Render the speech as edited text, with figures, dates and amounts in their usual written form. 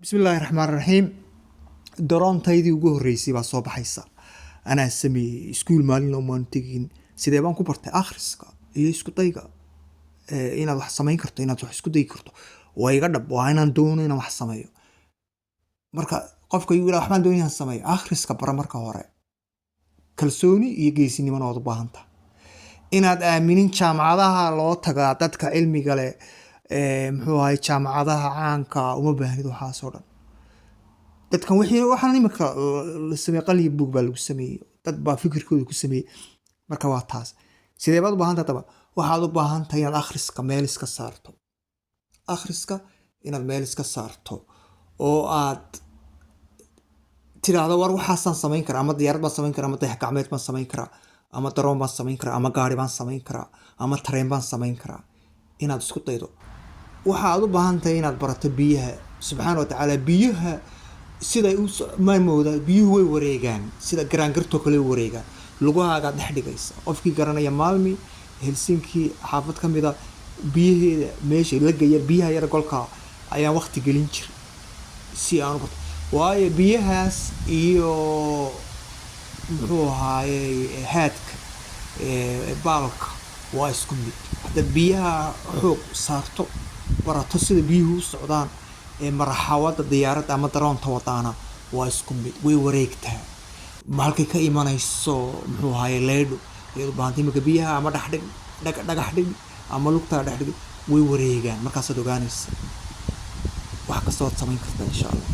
Bismillaahi raxmaan raxiim. Daroontaydii ugu horreysay baa soo baxaysa. Anaa sameeyey. Iskuul maalin umaan tegin. Sidee baan ku bartay? Akhriska iyo isku dayga, inaad wax samayn karto, inaad wax isku dayi karto. Waa iga dhab, waa inaan doono inaan wax sameeyo. Marka qofka igu yidhaha waxbaan doonaya inaan sameeyo, akhriska bara marka hore. Kalsooni iyo geesinimona waad u baahan tahay. Inaad aaminin jaamacadaha loo tagaa dadka cilmiga leh, muxuu ahay, jaamacadaha caanka, uma baahnid waxaasoo dhan. Dadkan wixii waxaan imika la sameeyey, qalin buug baa lagu sameeyey, dad baa fikirkooda ku sameeyey. Marka waa taas. Sidee baad u baahan tahay? Daba waxaad u baahan tahay inaad akhriska meel iska saarto, akhriska inaad meel iska saarto oo aad tiraahdo, "War, waxaasaan samayn karaa, ama diyaarad baan samayn karaa, ama dayax gacmeed baan samayn karaa, ama daroon baan samayn karaa, ama gaari baan samayn karaa, ama tareen baan samayn karaa." Inaad isku daydo. Waxaad u baahan tahay inaad barato biyaha. Subxaana wa tacaala, biyaha siday u maamooda, biyuhu way wareegaan, sida garaangartoo kale way wareegaan. Lugahaagaad dhex dhigaysa. Qofkii garanaya Malmi, Helsinki, xaafad ka mida biyaheeda, meesha laga yar, biyaha yar golka ayaan waqti gelin jiray si aan u barto, waayo biyahaas iyo, muxuu ahaayey, haadka baalka waa isku mid. Haddaad biyaha xoog saarto, barato sida biyuhu u socdaan, ee maraxawada diyaaradda ama daroonta wadaana waa isku mid, way wareegtaa. Ma halkay ka imanayso, muxuu ahaye, leydho ayaad u baahantay. Imika biyaha ama dhexdhig, dhagax dhig ama lugtaa dhex dhig, way wareegaan. Markaasaad ogaanaysa wax kasta waad samayn kartaa, insha Allah.